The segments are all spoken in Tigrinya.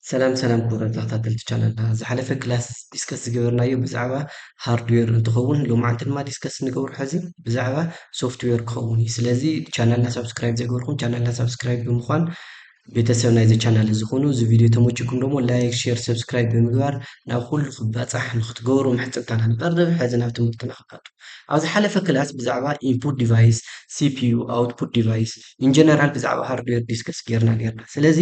ሰላም ሰላም ክቡራት ተኸታተልቲ ቻነልና፣ ዝሓለፈ ክላስ ዲስከስ ዝገበርናዮ ብዛዕባ ሃርድዌር እንትኸውን፣ ሎማዓንቲ ድማ ዲስከስ ንገብሮ ሕዚ ብዛዕባ ሶፍትዌር ክኸውን እዩ። ስለዚ ቻናልና ሳብስክራይብ ዘይገበርኩም ቻናልና ሳብስክራይብ ብምዃን ቤተሰብ ናይዚ ቻናል እዚ ኩኑ። እዚ ቪድዮ ተመችኩም ደግሞ ላይክ፣ ሼር፣ ሰብስክራይብ ብምግባር ናብ ኩሉ ክባፃሕ ንክትገብሩ ምሕፅንታና ንቐርብ። ሕዚ ናብ ትምህርትና ክፋቱ። ኣብ ዝሓለፈ ክላስ ብዛዕባ ኢንፑት ዲቫይስ፣ ሲፒዩ፣ ኣውትፑት ዲቫይስ፣ ኢንጀነራል ብዛዕባ ሃርድዌር ዲስከስ ጌርና ኔርና። ስለዚ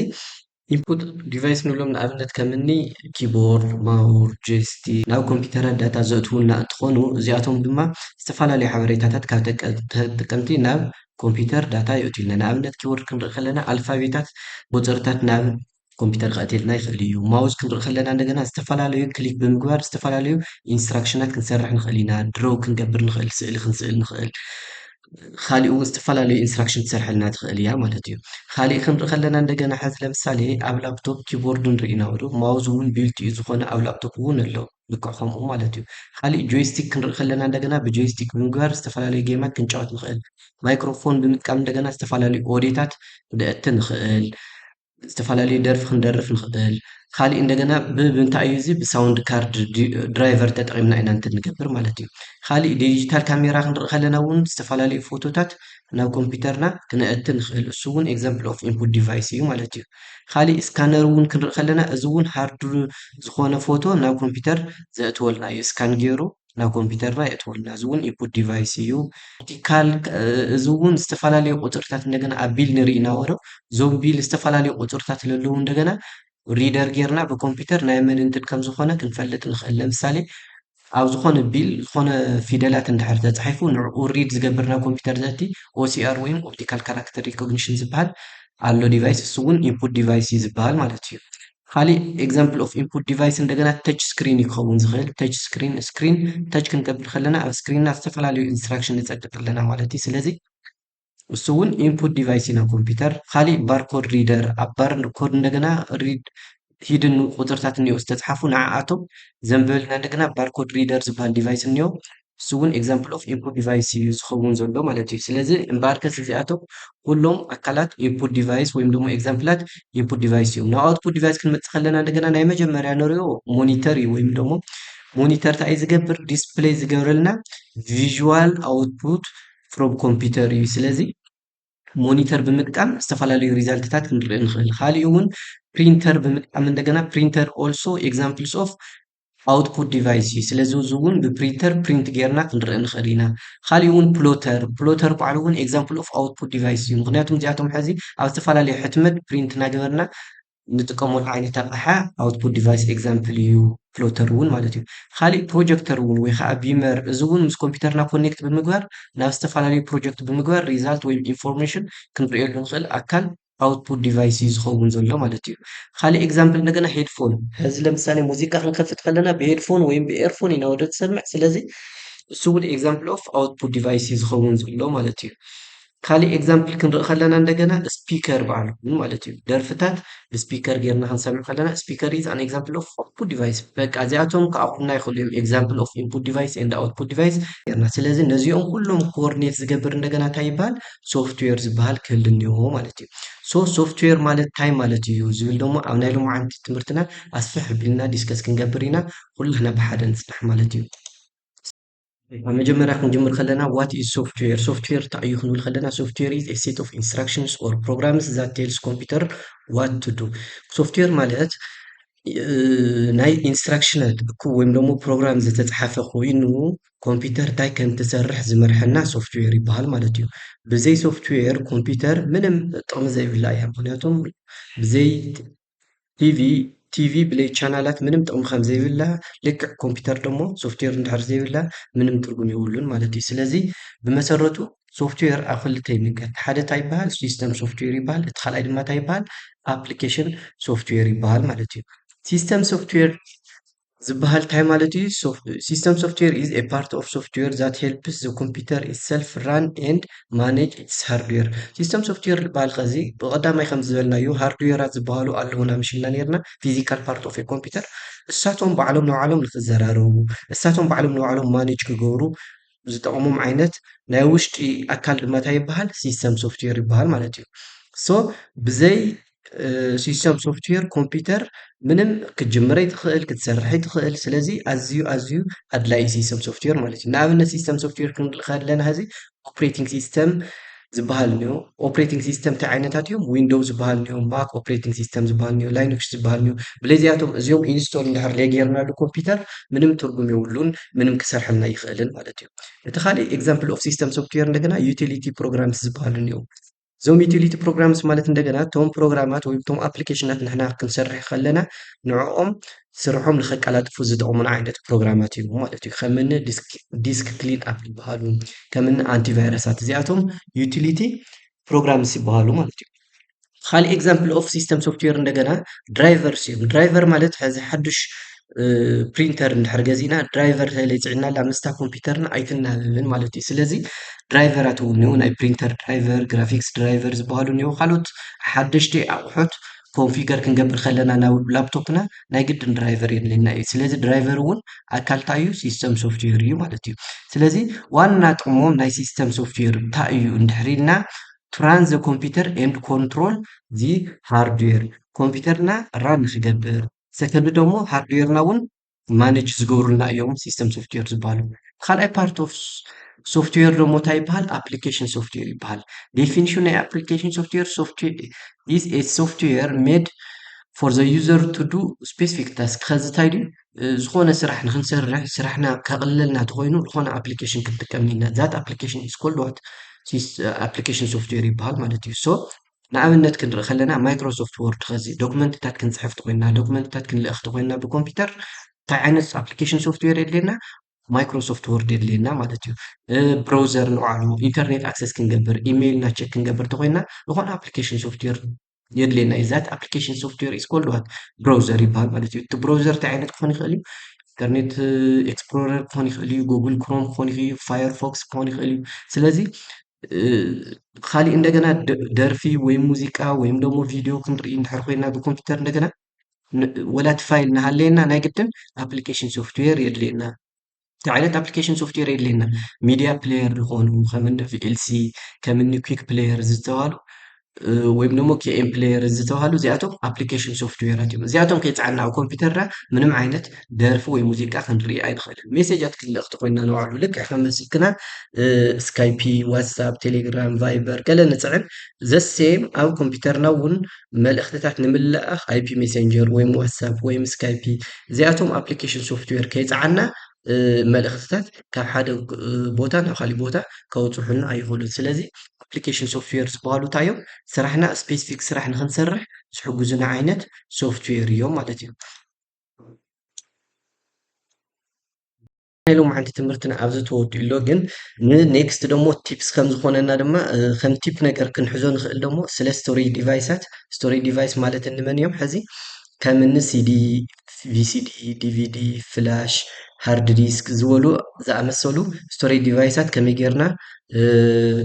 ኢንፑት ዲቫይስ ንብሎም ንኣብነት ከም እኒ ኪቦርድ፣ ማውስ፣ ጆይስቲክ ናብ ኮምፒውተራት ዳታ ዘእትዉልና እንትኾኑ፣ እዚኣቶም ድማ ዝተፈላለዩ ሓበሬታታት ካብ ተቀ-፣ ተጠቀምቲ ናብ ኮምፒውተር ዳታ የእትዩልና። ንኣብነት ኪቦርድ ክንርኢ ከለና ኣልፋቤታት፣ ቁፅርታት ናብ ኮምፒውተር ከእትየልና ይኽእል እዩ። ማውስ ክንርኢ ከለና እንደገና ዝተፈላለዩ ክሊክ ብምግባር ዝተፈላለዩ ኢንስትራክሽናት ክንሰርሕ ንኽእል ኢና። ድሮው ክንገብር ንኽእል፣ ስእሊ ክንስእል ንኽእል። ካሊእ እውን ዝተፈላለዩ ኢንስትራክሽን ትሰርሐልና ትኽእል እያ ማለት እዩ። ካሊእ ክንርኢ ከለና እንደገና ሕዚ ለምሳሌ ኣብ ላፕቶፕ ኪቦርድ ንርኢ ኢና፣ ማውስ እውን ቢልት እዩ ዝኾነ ኣብ ላፕቶፕ እውን ኣሎ ልክዕ ከምኡ ማለት እዩ። ካሊእ ጆይስቲክ ክንርኢ ከለና እንደገና ብጆይስቲክ ብምግባር ዝተፈላለዩ ጌማት ክንጫወት ንኽእል። ማይክሮፎን ብምጥቃም እንደገና ዝተፈላለዩ ኦዲዮታት ክነእቲ ንኽእል። ዝተፈላለዩ ደርፊ ክንደርፍ ንኽእል። ካሊእ እንደገና ብ-፣ ብምንታይ እዩ እዚ ብሳውንድ ካርድ ዲ-፣ ድራይቨር ተጠቒምና ኢና እንትን ንገብር ማለት እዩ። ካሊእ ዲጂታል ካሜራ ክንርኢ ከለና እውን ዝተፈላለዩ ፎቶታት ናብ ኮምፒውተርና ክነእቲ ንኽእል። እሱ እውን ኤግዛምፕል ኦፍ ኢንፑት ዲቫይስ እዩ ማለት እዩ። ካሊእ ስካነር እውን ክንርኢ ከለና እዚ እውን ሃርድ ዝኾነ ፎቶ ናብ ኮምፒውተር ዘእትወልና እዩ። ስካን ገይሩ ናብ ኮምፒውተርና የእትወልና። እዚ እውን ኢንፑት ዲቫይስ እዩ። ኦፕቲካል፣ እ፣ እዚ እውን ዝተፈላለዩ ቁፅርታት እንደገና ኣብ ቢል ንርኢ ኢና ወዶ። እዞም ቢል ዝተፈላለዩ ቁፅርታት ለለዉ እንደገና ሪደር ጌርና ብኮምፒውተር ናይ መን እንትን ከም ዝኾነ ክንፈልጥ ንኽእል። ለምሳሌ ኣብ ዝኾነ ቢል ዝኾነ ፊደላት እንድሕር ተፃሒፉ ንዕኡ ሪድ ዝገብር ናብ ኮምፒውተር ዘእቲ ኦሲኣር ወይም ኦፕቲካል ካራክተር ሪኮግኒሽን ዝበሃል ኣሎ ዲቫይስ። እሱ እውን ኢንፑት ዲቫይስ እዩ ዝበሃል ማለት እዩ። ካሊእ ኤግዛምፕል ኦፍ ኢንፑት ዲቫይስ እንደገና ተች ስክሪን እዩ ክኸውን ዝኽእል። ተች ስክሪን፣ ስክሪን ተች ክንገብር ከለና ኣብ ስክሪንና ዝተፈላለዩ ኢንስትራክሽን ንፀቅጥ ኣለና ማለት እዩ። ስለዚ እሱ እውን ኢንፑት ዲቫይስ እዩ ናብ ኮምፒውተር። ካሊእ ባርኮድ ሪደር፣ ኣብ ባርኮድ እንደገና ሪድ ሂድን ቁፅርታት እኒኦ ዝተፅሓፉ ንዓኣቶም ዘንብበልና እንደገና ባርኮድ ሪደር ዝበሃል ዲቫይስ እኒኦ። እሱ እውን ኤግዛምፕል ኦፍ ኢንፑት ዲቫይስ እዩ ዝኸውን ዘሎ ማለት እዩ። ስለዚ እምበኣርከስ እዚኣቶም ኩሎም ኣካላት ኢንፑት ዲቫይስ ወይም ደግሞ ኤግዛምፕላት ኢንፑት ዲቫይስ እዮም። ናብ ኣውትፑት ዲቫይስ ክንመፅእ ከለና እንደገና ናይ መጀመርያ ንሪኦ ሞኒተር እዩ። ወይም ደግሞ ሞኒተር እንታይ እዩ ዝገብር? ዲስፕሌይ ዝገብረልና ቪዥዋል ኣውትፑት ፍሮም ኮምፒውተር እዩ። ስለዚ ሞኒተር ብምጥቃም ዝተፈላለዩ ሪዛልትታት ክንርኢ ንኽእል። ካሊእ እውን ፕሪንተር ብምጥቃም እንደገና ፕሪንተር ኦልሶ ኤግዛምፕልስ ኦፍ ኣውትፑት ዲቫይስ እዩ። ስለዚ እዚ እውን ብፕሪንተር ፕሪንት ጌርና ክንርኢ ንኽእል ኢና። ካሊእ እውን ፕሎተር፣ ፕሎተር ባዕሉ እውን ኤግዛምፕል ኦፍ ኣውትፑት ዲቫይስ እዩ። ምኽንያቱም እዚኣቶም ሕዚ ኣብ ዝተፈላለዩ ሕትመት ፕሪንት እናገበርና ንጥቀመሉ ዓይነት ኣቕሓ ኣውትፑት ዲቫይስ ኤግዛምፕል እዩ። ፕሎተር እውን ማለት እዩ። ካሊእ ፕሮጀክተር እውን ወይ ከዓ ቢመር፣ እዚ እውን ምስ ኮምፒውተርና ኮኔክት ብምግባር ናብ ዝተፈላለዩ ፕሮጀክት ብምግባር ሪዛልት ወይም ኢንፎርሜሽን ክንርእየሉ ንኽእል ኣካል ኣውትፑት ዲቫይስ እዩ ዝኸውን ዘሎ ማለት እዩ። ካሊእ ኤግዛምፕል እንደገና ሄድፎን፣ ሕዚ ለምሳሌ ሙዚቃ ክንከፍት ከለና ብሄድፎን ወይም ብኤርፎን ኢና ወደ ትሰምዕ። ስለዚ እሱ እውን ኤግዛምፕል ኦፍ ኣውትፑት ዲቫይስ እዩ ዝኸውን ዘሎ ማለት እዩ። ካሊእ ኤግዛምፕል ክንርኢ ከለና እንደገና ስፒከር ባዕሉ እውን ማለት እዩ። ደርፍታት ብስፒከር ጌርና ክንሰምዕ ከለና ስፒከር is an example of output device። በቃ እዚኣቶም ክኣኽሉና ይኽእሉ እዮም፣ ኤግዛምፕል ኦፍ ኢንፑት ዲቫይስ ኤንድ ኣውትፑት ዲቫይስ ጌርና። ስለዚ ነዚኦም ኩሎም ኮኦርዲኔት ዝገብር እንደገና እንታይ ይበሃል? ሶፍትዌር ዝበሃል ክህሉ እኒኦ ማለት እዩ። ሶ ሶፍትዌር ማለት እንታይ ማለት እዩ ዝብል ደግሞ ኣብ ናይ ሎማዓንቲ ትምህርትና ኣስፍሕ ቢልና ዲስከስ ክንገብር ኢና። ኩላህና ብሓደ ንፅናሕ ማለት እዩ። ኣብ መጀመርያ ክንጅምር ከለና what is software? ሶፍትዌር እንታይ እዩ ክንብል ከለና software is a set of instructions or programs that tells computer what to do። ሶፍትዌር ማለት እ፣ ናይ ኢንስትራክሽናት እኩ ወይም ደግሞ ፕሮግራም ዝተፅሓፈ ኮይኑ ኮምፒውተር እንታይ ከም ትሰርሕ ዝመርሐና ሶፍትዌር ይበሃል ማለት እዩ። ብዘይ ሶፍትዌር ኮምፒውተር ምንም ጥቕሚ ዘይብላ እያ። ምክንያቱም ብዘይ ቲቪ፣ ቲቪ ብለይ ቻናላት ምንም ጥቕሚ ከም ዘይብላ፣ ልክዕ ኮምፒውተር ደሞ ሶፍትዌር እንድሕር ዘይብላ ምንም ትርጉም የብሉን ማለት እዩ። ስለዚ ብመሰረቱ ሶፍትዌር ኣብ ክልተ ይምቀል። ሓደ እንታይ ይበሃል? ሲስተም ሶፍትዌር ይበሃል። እቲ ካልኣይ ድማ እንታይ ይበሃል? ኣፕሊኬሽን ሶፍትዌር ይበሃል ማለት እዩ። ሲስተም ሶፍትዌር ዝበሃል እንታይ ማለት እዩ? Sof-፣ system software is a part of software that helps the computer itself run and manage its hardware። ሲስተም ሶፍትዌር ዝበሃል ከዚ ብቐዳማይ ከም ዝበልናዮ ሃርድዌራት ዝበሃሉ ኣለዉና ምሽልና ነርና፣ ፊዚካል ፓርት ኦፍ ኮምፒውተር። እሳቶም ባዕሎም ንባዕሎም ንክዘራረቡ፣ እሳቶም ባዕሎም ንባዕሎም ማኔጅ ክገብሩ ዝጠቕሞም ዓይነት ናይ ውሽጢ ኣካል ድማ እንታይ ይበሃል? ሲስተም ሶፍትዌር ይበሃል ማለት እዩ። ሶ ብዘይ ሲስተም ሶፍትዌር ኮምፒውተር ምንም ክትጅምረይ ትኽእል ክትሰርሐይ ትኽእል። ስለዚ ኣዝዩ ኣዝዩ ኣድላይ ሲስተም ሶፍትዌር ማለት እዩ። ንኣብነት ሲስተም ሶፍትዌር ክንርኢ ከለና ሕዚ ኦፕሬቲንግ ሲስተም ዝበሃል እኒኦ። ኦፕሬቲንግ ሲስተም እንታይ ዓይነታት እዮም? ዊንዶው ዝበሃል እኒኦ፣ ማክ ኦፕሬቲንግ ሲስተም ዝበሃል እኒኦ፣ ላይኖክስ ዝበሃል እኒኦ። ብለዚኣቶም እዚኦም ኢንስቶል እንድሕር ሌጌርናሉ ኮምፒውተር ምንም ትርጉም የብሉን፣ ምንም ክሰርሐልና ይኽእልን ማለት እዩ። እቲ ካልእ ኤግዛምፕል ኦፍ ሲስተም ሶፍትዌር እንደገና ዩቲሊቲ ፕሮግራምስ ዝበሃሉ እኒኦ። እዞም ዩቲሊቲ ፕሮግራምስ ማለት እንደገና እቶም ፕሮግራማት ወይ እቶም ኣፕሊኬሽናት ንሕና ክንሰርሕ ከለና ንዕኦም ስርሖም ንኸቀላጥፉ ዝጠቕሙና ዓይነት ፕሮግራማት እዮም ማለት እዩ። ከምኒ ዲስክ ክሊን ኣፕ ዝበሃሉ፣ ከምኒ ኣንቲቫይረሳት፣ እዚኣቶም ዩቲሊቲ ፕሮግራምስ ይበሃሉ ማለት እዩ። ካልእ ኤግዛምፕል ኦፍ ሲስተም ሶፍትዌር እንደገና ድራይቨርስ እዮም። ድራይቨር ማለት ሕዚ ሓዱሽ ፕሪንተር እንድሕር ገዚእና ድራይቨር ተለይፅዕናላ ምስታ ኮምፒውተርና ኣይትናበብን ማለት እዩ። ስለዚ ድራይቨራት እውን እኒው ናይ ፕሪንተር ድራይቨር፣ ግራፊክስ ድራይቨር ዝበሃሉ እኒው፣ ካልኦት ሓደሽቲ ኣቑሑት ኮንፊገር ክንገብር ከለና ናብ ላፕቶፕና ናይ ግድን ድራይቨር የድልየና እዩ። ስለዚ ድራይቨር እውን ኣካልታ እዩ ሲስተም ሶፍትዌር እዩ ማለት እዩ። ስለዚ ዋና ጥቕሞም ናይ ሲስተም ሶፍትዌር እንታይ እዩ እንድሕር ኢልና to run the computer and control the hardware ኮምፒውተርና ራን ንክገብር ሰከንድ ደግሞ ሃርድዌርና እውን ማኔጅ ዝገብሩልና እዮም ሲስተም ሶፍትዌር ዝበሃሉ። ካልኣይ ፓርት ኦፍ ሶፍትዌር ደግሞ እንታይ ይበሃል? ኣፕሊኬሽን ሶፍትዌር ይበሃል። ዴፊኒሽን ናይ ኣፕሊኬሽን ሶፍትዌር software is a software made for the user to do specific task። ከዚ እንታይ ድዩ? ዝኾነ ስራሕ ንክንሰርሕ ስራሕና ከቕልለልና ተኮይኑ ዝኾነ ኣፕሊኬሽን ክንጥቀም ኢና። That application is called what? Application software ይበሃል ማለት እዩ። So ንኣብነት ክንርኢ ከለና ማይክሮሶፍት ወርድ ከዚ ዶክመንትታት ክንፅሕፍ ተኮይና ዶክመንትታት ክንልእኽ ተኮይና ብኮምፒውተር እንታይ ዓይነት ኣፕሊኬሽን ሶፍትዌር የድልየና? ማይክሮሶፍት ወርድ የድልየና ማለት እዩ። ብራውዘር ንባዕሉ ኢንተርኔት ኣክሰስ ክንገብር ኢሜይልና ቸክ ክንገብር ተኮይና ዝኾነ ኣፕሊኬሽን ሶፍትዌር የድልየና እዩ። That application software is called what? ብራውዘር ይበሃል ማለት እዩ። እቲ ብራውዘር እንታይ ዓይነት ክኾን ይኽእል እዩ? ኢንተርኔት ኤክስፕሎረር ክኾን ይኽእል እዩ፣ ጉግል ክሮም ክኾን ይኽእል እዩ፣ ፋየርፎክስ ክኾን ይኽእል እዩ። ስለዚ ካልእ እንደገና ደርፊ ወይም ሙዚቃ ወይም ደግሞ ቪድዮ ክንርኢ እንድሕር ኮይና ብኮምፒውተር እንደገና ወላ እቲ ፋይል እናሃለየና ናይ ግድን ኣፕሊኬሽን ሶፍትዌር የድልየና። እንታይ ዓይነት ኣፕሊኬሽን ሶፍትዌር የድልየና? ሚድያ ፕሌየር ዝኾኑ ከምኒ ቪኤልሲ ከምኒ ኩክ ፕሌየር ዝተባሉ ወይም ደግሞ ኬኤም ፕሌየር ዝተባሉ እዚኣቶም ኣፕሊኬሽን ሶፍትዌራት እዮም። እዚኣቶም ከይፀዓና ኣብ ኮምፒውተርና ምንም ዓይነት ደርፊ ወይ ሙዚቃ ክንርኢ ኣይንኽእልን። ሜሴጃት ክንልእኽቲ ኮይና ንባዕሉ ልክዕ ከም ስልክና ስካይፒ፣ ዋትሳፕ፣ ቴሌግራም፣ ቫይበር ገለ ንፅዕን ዘሴም ኣብ ኮምፒውተርና እውን መልእኽትታት ንምልእኣኽ ኣይፒ ሜሴንጀር ወይም ዋትሳፕ ወይም ስካይፒ እዚኣቶም ኣፕሊኬሽን ሶፍትዌር ከይፀዓና መልእኽትታት ካብ ሓደ ቦታ ናብ ካሊእ ቦታ ከውፅሑልና ኣይኽእሉን። ስለዚ ኣፕሊኬሽን ሶፍትዌር ዝበሃሉ እንታይ እዮም? ስራሕና ስፔሲፊክ ስራሕ ንክንሰርሕ ዝሕግዙና ዓይነት ሶፍትዌር እዮም ማለት እዩ። ናይ ሎማዓንቲ ትምህርትና ኣብዚ ተወዲኡ ኣሎ። ግን ንኔክስት ደሞ ቲፕስ ከም ዝኾነና ድማ ከም ቲፕ ነገር ክንሕዞ ንኽእል ደሞ ስለ ስቶሬጅ ዲቫይሳት። ስቶሬጅ ዲቫይስ ማለት እንመን እዮም? ሕዚ ከም እኒ ሲዲ፣ ቪሲዲ፣ ዲቪዲ፣ ፍላሽ፣ ሃርድ ዲስክ ዝበሉ ዝኣመሰሉ ስቶሬጅ ዲቫይሳት ከመይ ጌርና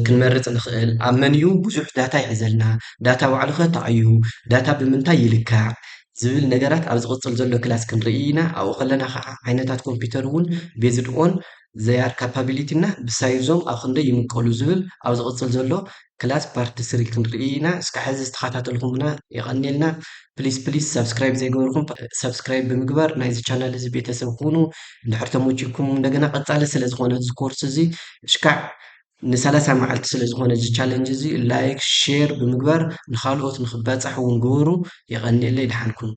ክንመርፅ ንኽእል፣ ኣብ መንዩ ብዙሕ ዳታ ይሕዘልና፣ ዳታ ባዕሉ ኸ እንታይ እዩ፣ ዳታ ብምንታይ ይልካዕ ዝብል ነገራት ኣብ ዝቕፅል ዘሎ ክላስ ክንርኢ ኢና። ኣብኡ ከለና ከዓ ዓይነታት ኮምፒውተር እውን ቤዝድ ኦን ዘያር ካፓቢሊቲ እና ብሳይዞም ኣብ ክንደይ ይምቀሉ ዝብል ኣብ ዝቕፅል ዘሎ ክላስ ፓርት ስሪ ክንርኢ ኢና። እስካብ ሕዚ ዝተኸታተልኩምና የቐንየልና። ፕሊስ ፕሊስ ሳብስክራይብ ዘይገበርኩም ሳብስክራይብ ብምግባር ናይዚ ቻናል እዚ ቤተሰብ ኩኑ። እንድሕር ተመችኩም እንደገና ቀፃሊ ስለ ዝኾነ እዚ ኮርስ እዚ እሽካዕ ንሰላሳ መዓልቲ ስለ ዝኾነ እዚ ቻለንጅ እዚ ላይክ ሼር ብምግባር ንኻልኦት ንክባፃሕ እውን ግበሩ። የቐንየለይ፣ ደሓን ኩኑ።